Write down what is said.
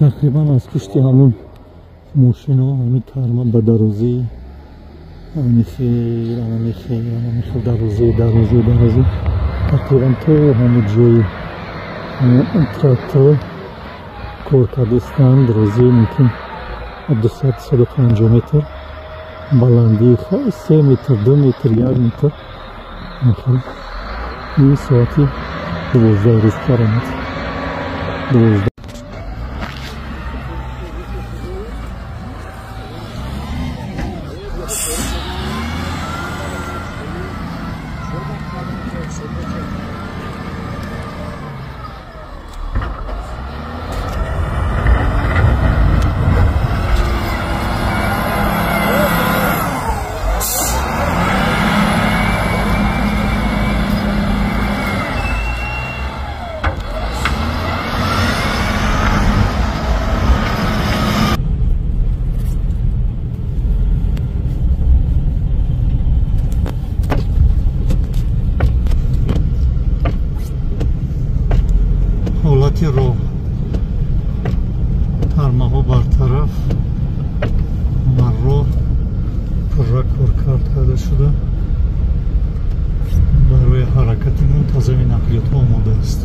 Тақрибан аз пушти ҳамун мошино ҳамин тарма ба дарозии ҳамин хел дарозӣ дарозӣ дарозӣ тақрибан то ҳамин ҷои трактор кор кардастанд. Дарозии мумкин 200-150 метр, баландии 3 метр, 2 метр, 1 метр. Ин соати 12 рӯз баромад. 12. Ҳолати роҳ, тармаҳо бартараф ва роҳ пурра коркард карда шуда, барои ҳаракати мунтазами нақлиётҳо омода аст.